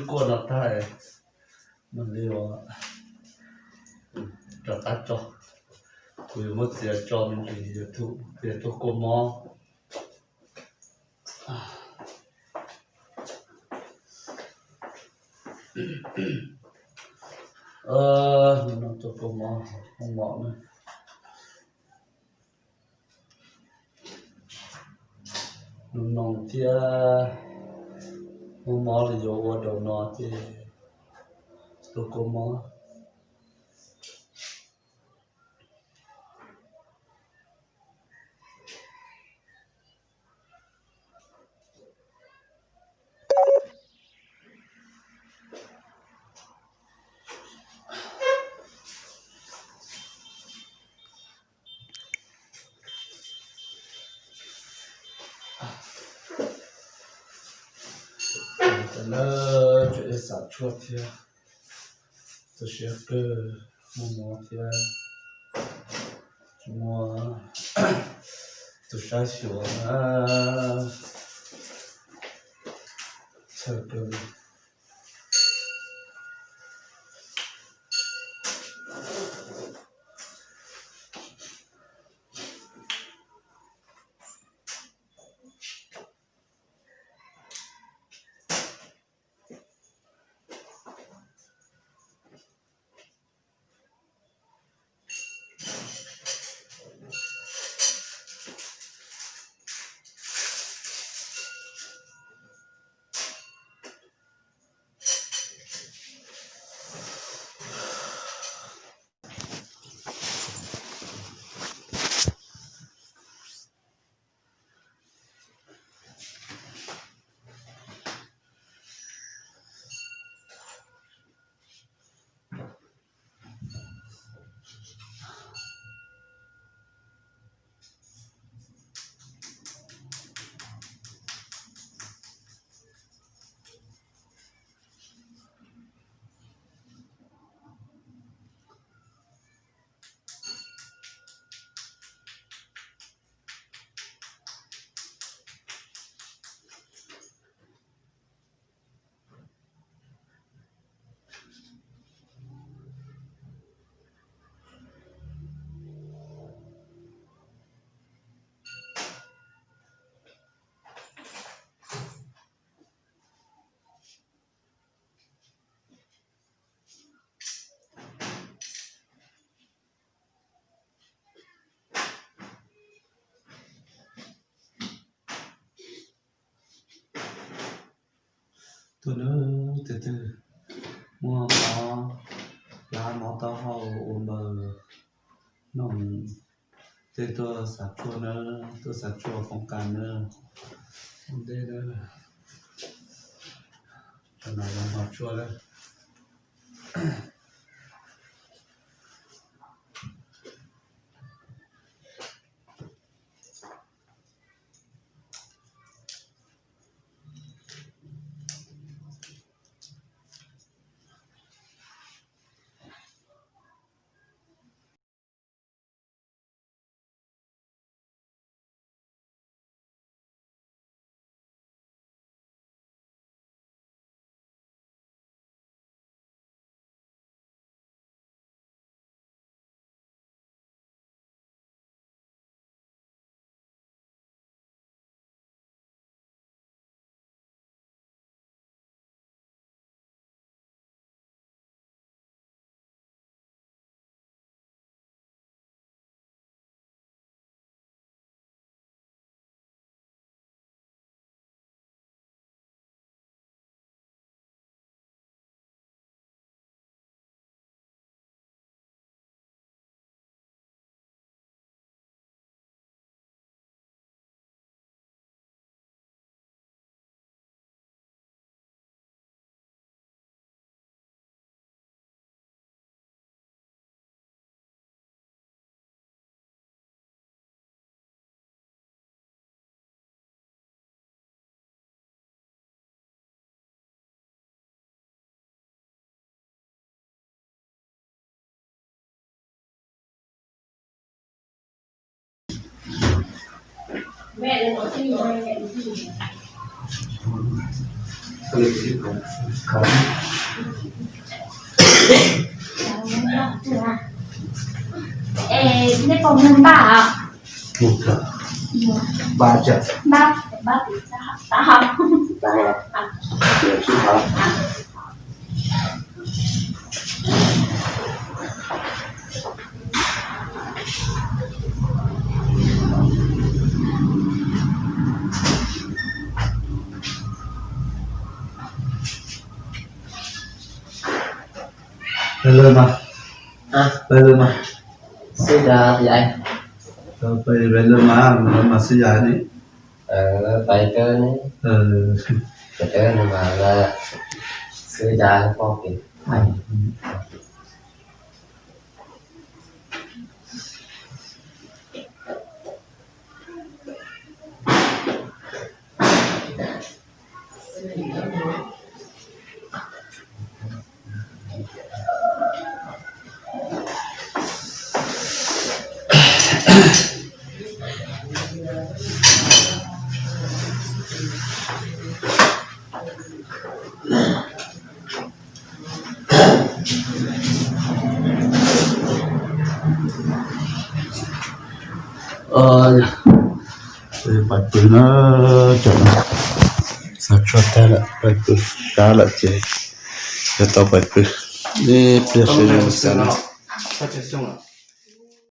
Kuaj no tag, mam li rov qab tso. Kuv yuav muab txiav tso me ntsis, txiav tus kua mob. Hnub no tus kua mob, mob mom na. Hnub no thiab, mob mob li yuav ua rau no ces tus kua mob. Tam no tseem xav tshuaj thiab, tu siab kawg, muaj mob thiab, muaj tus sab xyuas na, txhawj kawg. Tuaj nawb, tus twg muaj mob plab mob taub hau ua npaws noj, tej tuaj xav tshuaj nawb, tuaj xav tshuaj poob kas nawb. Ua ntej nawb, tam no yog hmo tshuaj nawb. Es nej pom npaj os? Npaj, npaj, tav hau. Peb lawm mas, peb lawm mas, xwb da, peb lawm mas, mas xwb da ne. Peb lawm mas, xwb da poj ke. Pais pw na, cov no xav tso tag lawm, pais pw sab lawm ces yuav tau pais pw. Ib pliag seb zoo li cas na.